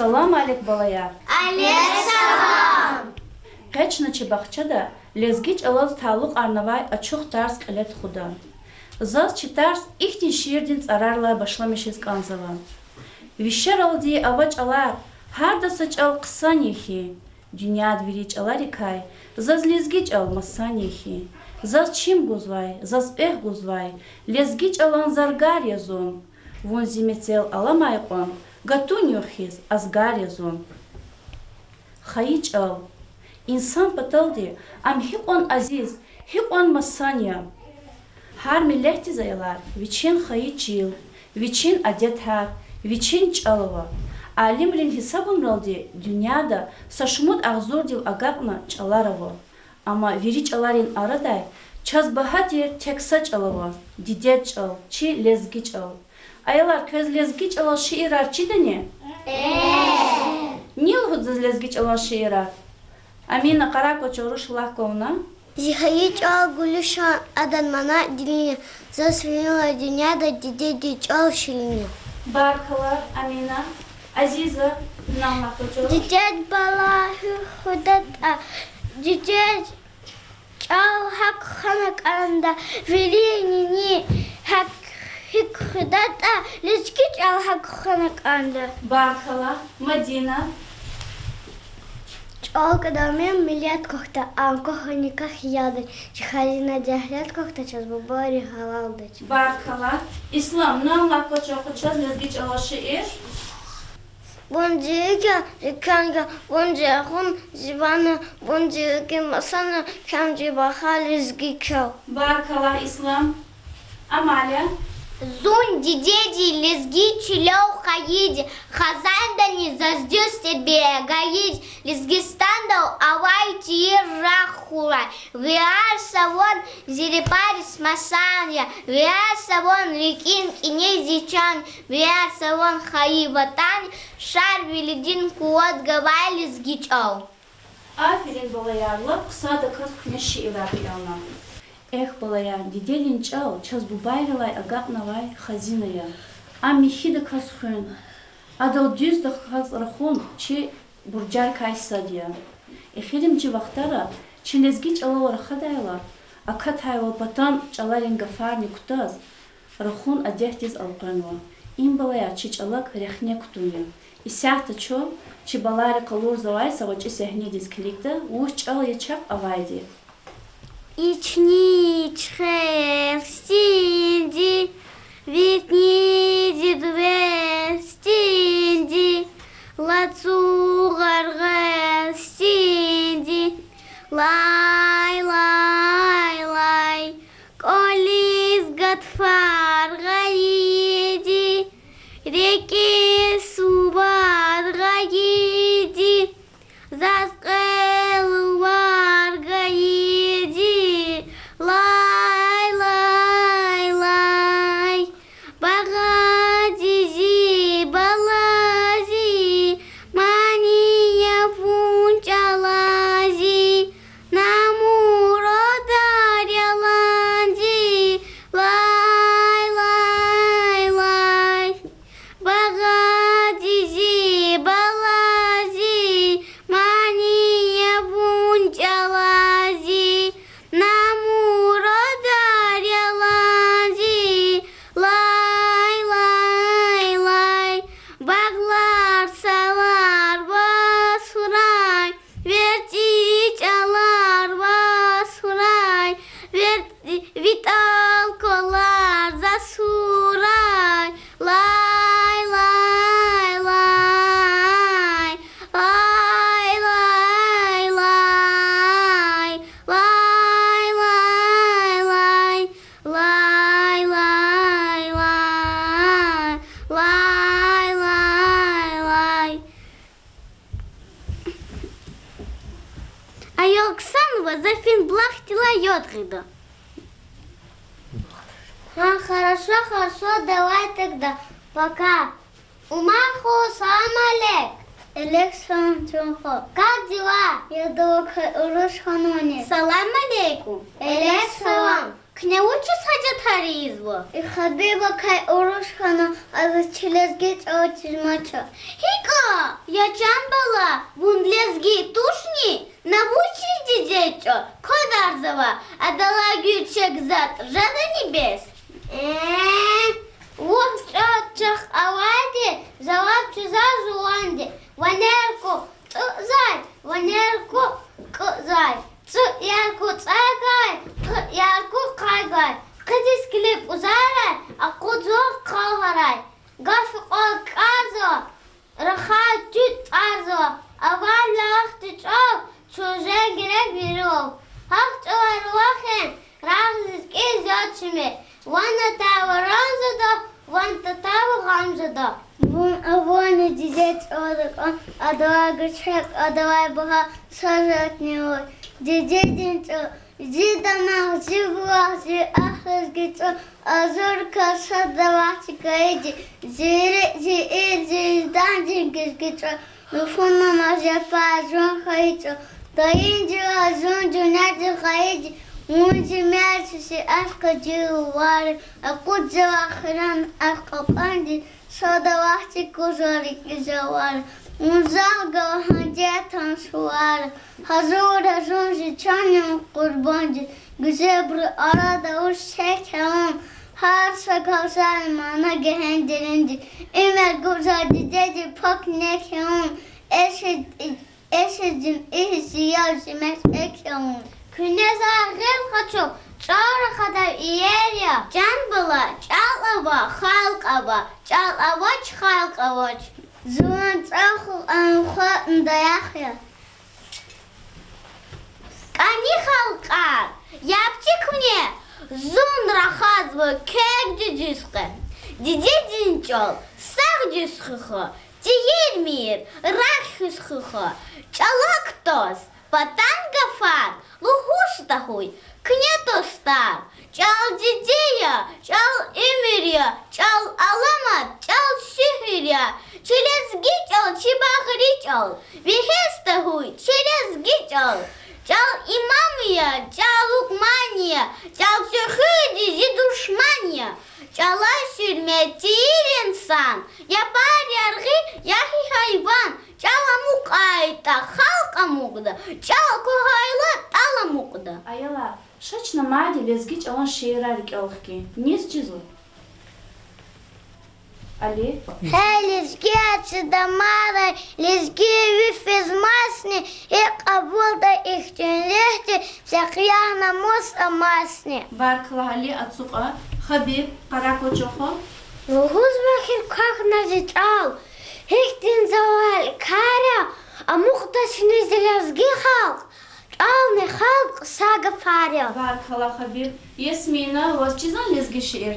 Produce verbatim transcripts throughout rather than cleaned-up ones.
Салам алейк, балаяр! Алейк салам! Къе чна чи бахчада лезги чӀалаз талукьарнавай ачух тарс кьиле тухуда. Заз чи тарс ихьтин шиирдин цӀарарилай башламишиз кӀанзава. Ви шералди ава чӀалар, гьарда са чӀал хъсан я хьи, дуьньяд вири чӀаларикай заз лезги чӀал масан я хьи. Заз чим гузвай, заз экв гузвай, лезги чӀалан заргар я зун. Вун зи мецел аламай кьван, гатун югъ хьиз азгар я зун. Хайи чӀал. Инсан паталди ам гьикьван азиз, гьикьван масан я. Гьар миллетдиз, аялар, вичин хайи чил, вичин адетар, вичин чӀал ава. Алимрин гьисабунралди дуьньяда са шумуд агъзурдив агакьна чӀалар ава. Амма вири чӀаларин арадай чаз багьа тир тек са чӀал ава, дидед чӀал, чи лезги чӀал. Аялар, квез лезги чӀалал шиирар чидани? Ни лугьуда заз лезги чӀалал шиирар? Амина, къарагъ квача, руш, лагь кван вуна. Зи хайи чӀал гуьлуьшан, адан мана дилин я, заз винелай дуьньяда дидедин чӀал ширин я. Баркалла, Амина. Азиза, вуна лагь квача, руш. Дидед бала гьикӀ хъуьдатӀа, дидед чӀал гьакӀ хвена кӀанда, вири нини гьакӀ, гьикӀ хъуьдатӀа, лезги чӀал гьакӀ хвена кӀанда. Баркалла, Мадина. ЧӀал кӀватӀалмир миллет квахьда, ам квахьна никак ядач, чи хазина дегьлет квахьда, чаз бубайри гьалалдач. Баркалла. Ислам, вуна лагь квача, къе чаз лезги чӀалал шиир. Вун зи рикӀ я, зи квен я, вун зи рахун, зи ван я, вун зи рикӀин масан я, квен зи багьа лезги чӀал. Баркалла, Ислам. Амаля. Зун дидедин лезги чилел хайиди, хазандани заз дуьз тебе гайиди, Лезгистандал авай тийир рагъ хьурай, вири са ван зи репариз масан я, вири са ван рикӀин кӀаниз зи чан, вири са ван хайи ватан, Шарвилидин къуват гвай лезги чӀал. Аферин, балаяр, лап хъсандаказ куьне шиирар кӀелна. Эхь, балаяр, дидедин чӀал чаз бубайрилай агакьнавай хазина я. Ам михьидаказ хуьн, адал дуьздаказ рахун чи буржарикай сад я. Эхиримжи вахтара чи лезги чӀалал рахадайла, акатайвал патан чӀаларин гафарни кутаз, рахун адетдиз элкъвенва. Им, балаяр, чи чӀалак рехне кутун я. Исятда чун чи балайри къалурзавай са гъвечӀи сегьнедиз килигда, вуч чӀал я чахъ авайди. Ични чхер стинди, витни зи дувер стинди, лацу гъаргъар стинди, лай, лай, лай, кӀвализ гатфар гъайиди, рикӀиз сувар гъайиди, заз кьел вар гайиди, лай, лай, лай. Багъади зи балази, мани я вун чӀалази, на мурадар яланди, лай, лай, лай. Багъади зи балази, мани я вун чӀалази, на мурадар яланди, лай, лай, лай. Багълар, салар ваз хьурай, верцӀи чӀалар ваз хьурай, вер- ви тӀал квалар заз хьурай, лай, лай, лай. Лай, лай, лай. Лай, лай, лай. Лай, лай, лай. Лай, лай, лай. Аял ксанва, за фин булахдилай яд гъида. Гьа, хорошо, хорошо, давай тогда. Пока. Умар хва, салам алейк. Алейк салам, чан хва. Как дела? Я дала, квай урус хьанвани? Салам алейкум. Алейк салам. Куьне вучиз гьажатар ийизва? И Хабиба квай урус хьана, а заз чи лезги чӀал чизмач. ГьикӀ? Я чан бала, вун лезги тушни? На вучиз, диде чӀал, квадарзава, адалай гуьрчег затӀ жедани бес? Э, вух чӀал чахъ авайди, жаваб чизвай жуванди. Ванер кӀу тӀуьзай, ванер кӀу кӀуьзай, цӀуд яргу цӀай гвай, кьуд яргу къай гвай, хъириз килиг пӀузарай, акъудзава къал гьарай. Гаф кьван кӀарзава, рахай туьд тӀарзава, авай лахди чӀал, чун женг герек виров. Гьахъ чӀалар вахен, рагъ лезгиз яд чими, ван атайла рам жеда, ван татайла гъам жеда. Вун авани, диде, чӀал кӀан, адавай гуьрчег, адавай багьа са затӀни авай. Дидедин чӀал, зи дамах, зи булах, зи ахъ лезги чӀал, агъзур кас сад авахьди хьайиди, зи рикӀ, зи ир, зи жедандин гизги чӀал, руфунамаз япар зун хьайи чӀал, дайиндилай зун дуьньядиз гъайиди, вун зи мерд я, зи ашкъи, зи лувар я, акъудзава хиран ашкъ кьакьандиз, сад авахьди кузва рикӀиз авар, вун захъ гала гьа диде тан сувар, гьазур я зун зи чанни къурбандиз, гуьзелбурун арада вуч тек я вун, гьар са гафзани мана гегьенди деринди, уьмуьр гузва дидедин пак нек я вун, эсидин, эсидин икӀ зи ял, зи мекьек я вун. Куьне зай гъил къачу, чӀал рахадай иер я. Чан бала, чӀал ава, халкь ава, чӀал авач, халкь авач. Жуван чӀал хьайитӀани халкьдин даях я. КӀани халкьар, яб чи куьне, зун рахазва квек дидедиз къе. Дидедин чӀал сагъдиз хуьх, тийирмир рагъ хуьз хуьх. ЧӀала кутаз патан гафар лугьуз тахьуй, куьне, дустар. ЧӀал диде я, чӀал уьмуьр я, чӀал аламат, чӀал сигьир я. Чи лезги чӀал, чи багъри чӀал, вегьез тахьуй чи лезги чӀал. ЧӀал имам я, чӀал лукьман я, чӀал чуьхуьрдин зи душман я. ЧӀалай суьрме тийир инсан, япар яргъи, ягьи гьайван. ЧӀал амукьайтӀа, халкь амукьда, чӀал квахьайла, тӀал амукьда. Аялар, ша чна мад лезги чӀалан шиирар рикӀел хкин. Низ чизва? Али. Гьей, лезгияр, чи дамарай лезги ви физ масни, гьикӀ кьабулда ихьтин лихьди, са къияр намус амасни. Баркалла, Али, ацукьа. Хабиб, къарагъ квачухъ. Лугьузва хьи, квахьна зи чӀал, гьихьтин завай кар я, амукьдачни зи лезги халкь, чӀални халкь са гафар я. Баркалла, Хабиб. Ясмина, ваз чизва лезги шиир?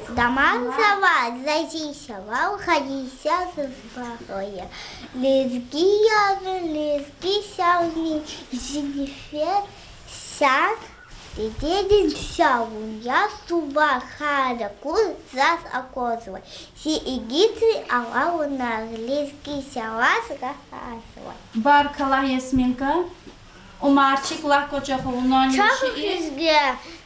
Даман савар, заз и савал, хайи са заз багъа я. Лезги я зун, лезги савни, зи нифер сад, дидедин савун я, сувар хьайила куз заз аквазва. Зи игитри алавунар лезги саваз рахазва. Баркалла, Ясминка. Умарчик, лагь квачухъ вуна шиир. Чахъ хьухь, лезги,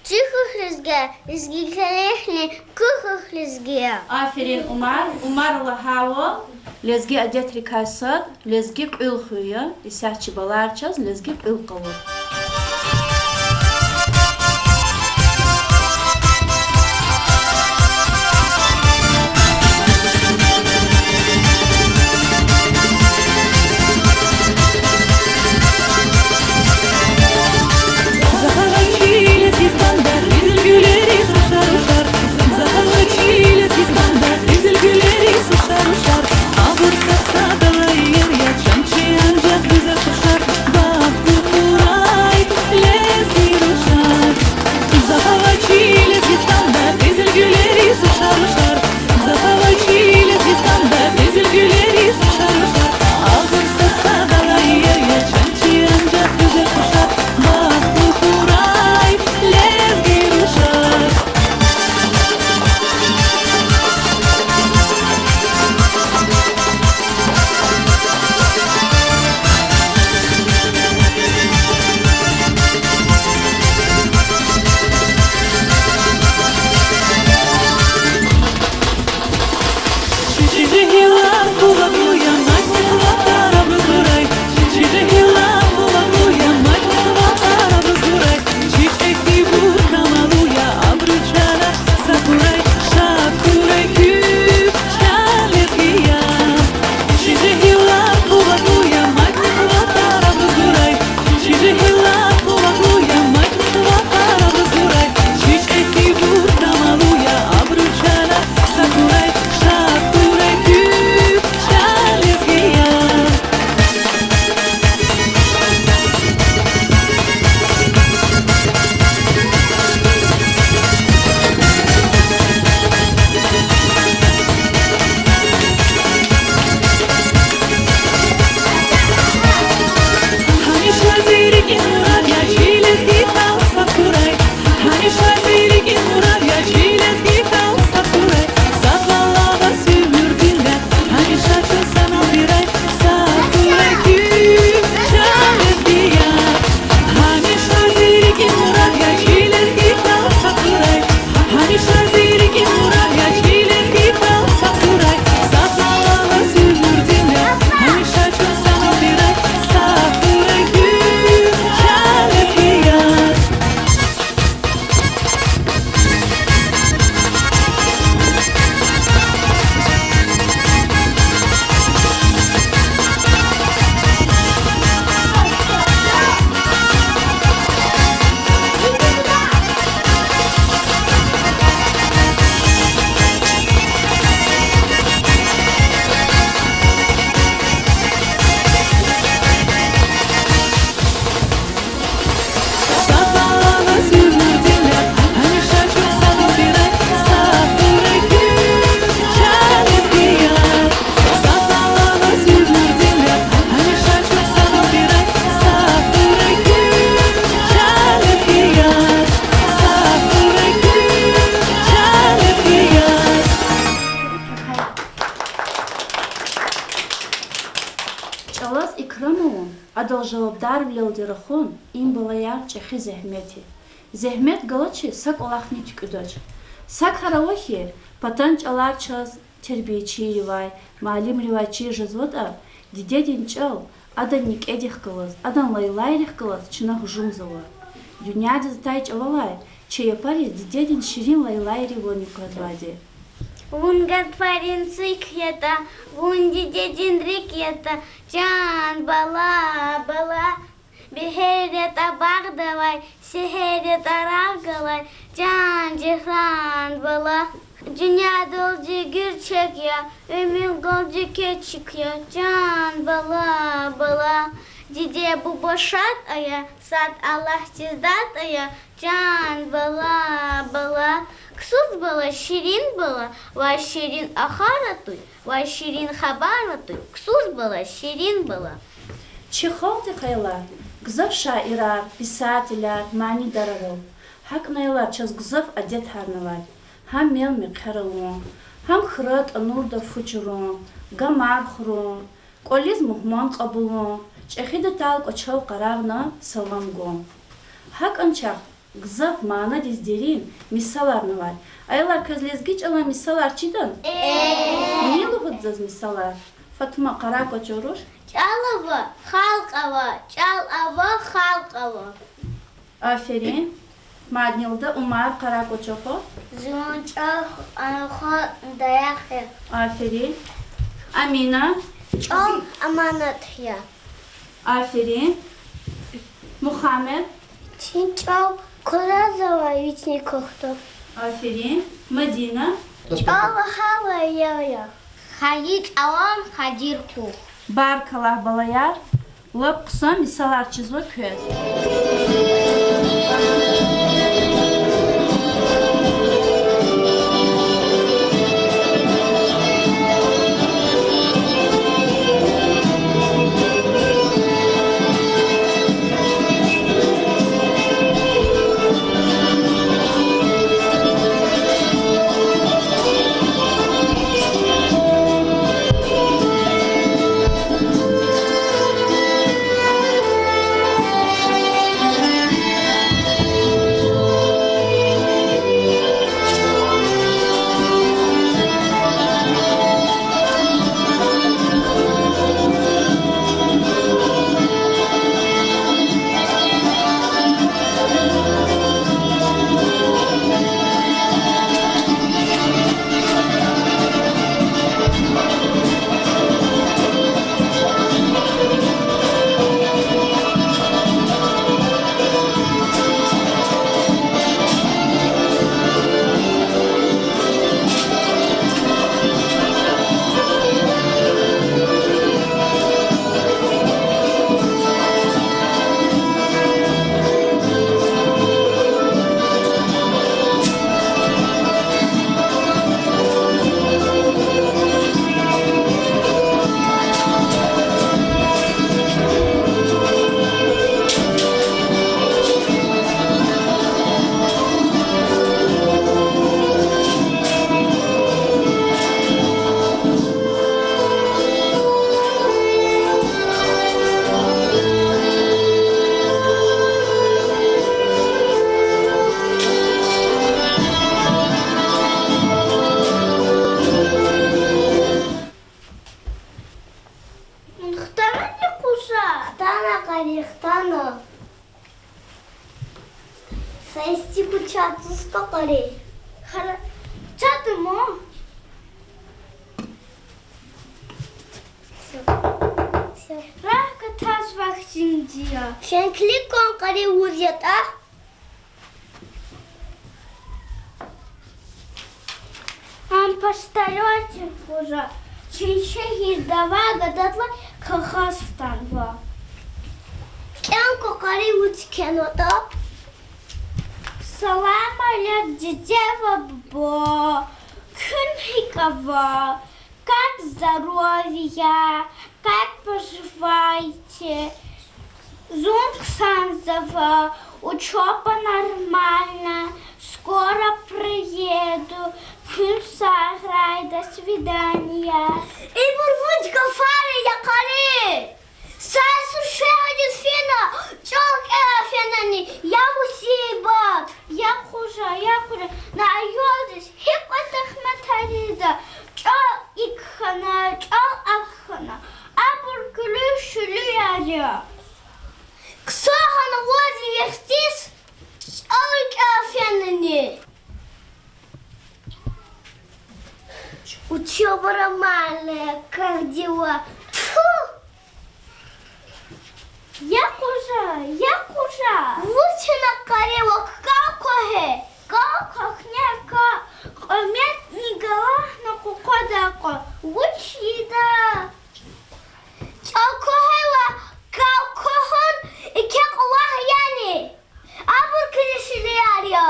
чахъ хьухь, лезги, лезги кӀвалахни кухь хьухь, лезги. Аферин, Умар. Умар лагьайвал, лезги адетрикай сад лезги кьуьл хуьн я, исятда чи балаяр чаз лезги кьуьл къалур. Захаргъан чиле систанда къизил гуьлерин сушар-ушар, захаргъан чиле систанда къизил гуьлерин сушар-ушар, абур сад-садалай иер я, чан чи анжах гуьзел тушар, бахту мурад ЧӀалаз икрам авун, адал жавабдарвилелди рахун— им, балаяр, чӀехи зегьмет я. Зегьмет галачиз са кӀвалахни туькӀуьдач. Са кар ава хьи, патан чӀалар чаз тербиячийривай, муаллимривай чир жезватӀа, дидедин чӀал адан некӀедихъ галаз, адан лайлайрихъ галаз чна гьужумзава. Дуьньядиз атай чӀавалай чи япариз дидедин ширин лайлайривни къвезвайди. Вун гатфарин цуьк ятӀа, вун дидедин рикӀ ятӀа, чан бала, бала. Бегьер ятӀа багъдавай, сегьер ятӀа рагъ галай, чан жагъран бала. Дуьньядал жигер чек я, уьмуьрдал жеке чек я, чан бала, бала. Диде-буба шад ая, сад Аллагьдиз дад ая, чан бала, бала. Ксус бала— ширин бала, ваз ширин ахвар атуй, ваз ширин хабар атуй, ксус бала— ширин бала. Чи халкьдихъ, аялар, гзаф шаирар, писателар, манидар ава. ГьакӀни, аялар, чаз гзаф адетарни авай. Гьам мел мехъер авун, гьам хьра тӀанурда фу чурун, гамар хурун, кӀвализ мугьман кьабулун, чӀехиди тал кӀвачел къарагъна салам гун. ГьакӀни чахъ гзаф манадиз дерин мисаларни авай. Аялар, квез лезги чӀалан мисалар чидани? Вини лугьуда заз мисалар. Фатма, къарагъ кӀвачел руш. ЧӀал ава— халкь ава, чӀал ава— халкь ава. Аферин. Мадни лугьуда. Умар, къарагъ кӀвачел хва. Зун чӀал хва— даях я. Аферин. Амина. ЧӀал аманат я. Аферин. Мухаммед. Чи чӀал къвезвай вични кахда. Аферин. Мадина. ЧӀал гьал аял я. Хайи чӀалан хайи рухв. Баркалла, балаяр. Лап хъсан мисалар чизва квез. Вун хтанани къужа? Хтана, къари, хтана. Са исти куь чатзаз къакъари. Хара, чатума. Рагъ гатаз вахтунди я. Куьн килиг кван, къари вуж ятӀа. Ам почтальон я, къужа. Чи шегьерда авай гададлай кагъаз хтанва. КӀан кван, къари, вуч кхьенватӀа. Салам алейк, диде ва буба. Куьн гьикӀ ава? Как здоровье, как поживаете? Зун хъсанзава, учёба нормально, скоро приеду, куьн сагърай, до свидания. Ибур вуч гафар я, я къари? я. Хъсан хьана ваз вихтиз чӀал кӀел фенани. Учёба романная, как дела? Тьфу! Я къужа, я къужа! Вуч хьана къарива кал квахье? Кал квахьна кал, къиметни галагьна къукъвадай кьван. Вуч ийида? ЧӀал квахьайла, кал квахьун еке кӀвалах яни? Абур куьне ширинар я.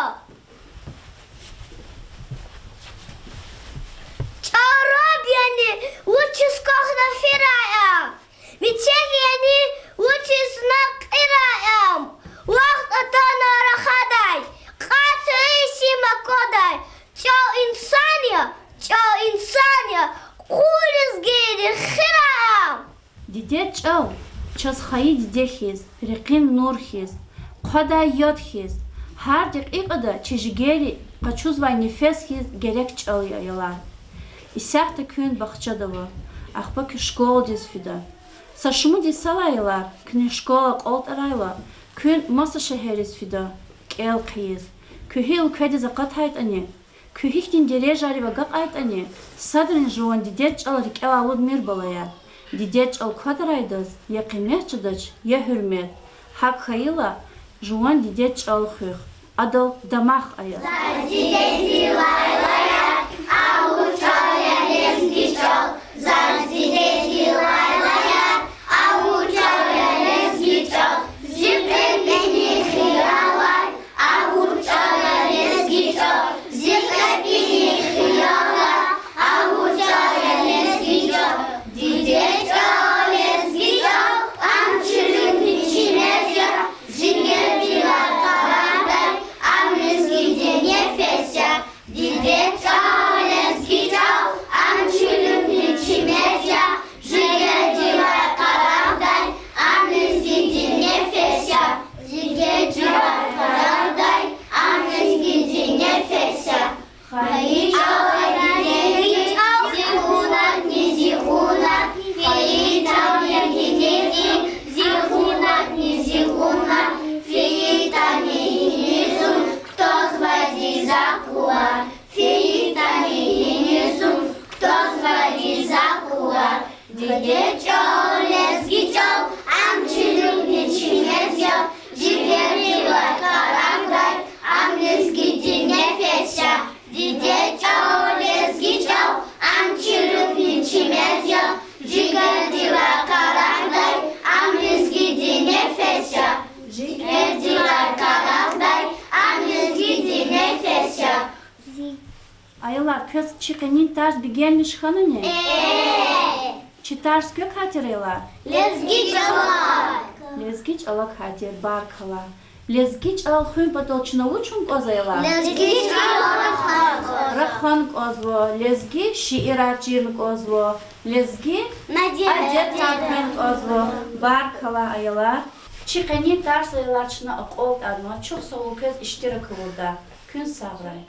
ЧӀал раб яни, вучиз квахьна фирай ам? Мичел яни, вучиз на кьирай ам? Вахт атана рахадай, кьатӀ ийиз им аквадай. ЧӀал инсан я, чӀал инсан я, къуй лезгийри, хийирай ам. Дидед чӀал чаз хайи диде хьиз, рекьин нур хьиз, хъвадай яд хьиз, гьар декьикьада чи жигерри къачузвай нефес хьиз герек чӀал я, аялар. Исятда куьн бахчада ава, ахпа куьн школадиз фида. Са шумуд йисалай, аялар, куьне школа акьалтӀарайла, куьн маса шегьерриз фида кӀел хъийиз. Куьн гьи уьлкведиз акъатайтӀани, куьн гьихьтин дережайрив агакьайтӀани, садрани жуван дидед чӀал рикӀелай алудмир, балаяр. Дидед чӀал квадарайдаз я къимет жедач, я гьуьрмет. ГьакӀ хьайила, жуван дидед чӀал хуьх, адал дамах ая. Заз дидедин лайлаяр, абур чӀал я лезги чӀал. Заз дидедин лайлаяр, абур чӀал я лезги чӀал. Зи кьепӀини хиялар, абур чӀал я лезги чӀал. Зи кьепӀини хиялар, абур чӀал я лезги чӀал. Дидед чӀал, лезги чӀал, ам чуьлуьгъни чимез я, жигердилай къарагъдай, ам лезгидин нефес я. Дидед чӀал, лезги чӀал, ам чуьлуьгъни чимез я, жигердилай къарагъдай, ам лезгидин нефес я. Жигердилай къарагъдай, ам лезгидин нефес я. Хайи чӀал я дидедин, зи хьунатни зи хунар, фейитӀани гьинизун, зи хьунатни зи хунар, фейитӀани гьинизун, кутазвайди захъ кулар, фейитӀани гьинизун, кутазвайди захъ кулар. Дидед чӀал, лезги чӀал, ам чуьлуьгъни чимез я, жигердилай къарагъдай, ам лезгидин нефес я. Дидед чӀал, лезги чӀал, ам чуьлуьгъни чимез я, жигердилай къарагъдай, ам лезгидин нефес я. Жигердилай къарагъдай, ам лезгидин нефес я. Аялар, квез чи къенин тарс бегенмиш хьанани? Чи тарс квекай тир, аялар? Лезги чӀалакай. Лезги чӀалакай тир, баркалла. Лезги чӀал хуьн патал чна вуч авун кӀанзава, аялар? Лезги чӀал рахун кӀанзава. Рахун кӀанзава, лезги шиирар чирун кӀанзава, лезги адетар хуьн кӀанзава. Баркалла, аялар. Чи къенин тарс, аялар, чна акьалтӀарнава, чухсагъул квез иштирак авуртӀа. Куьн сагърай.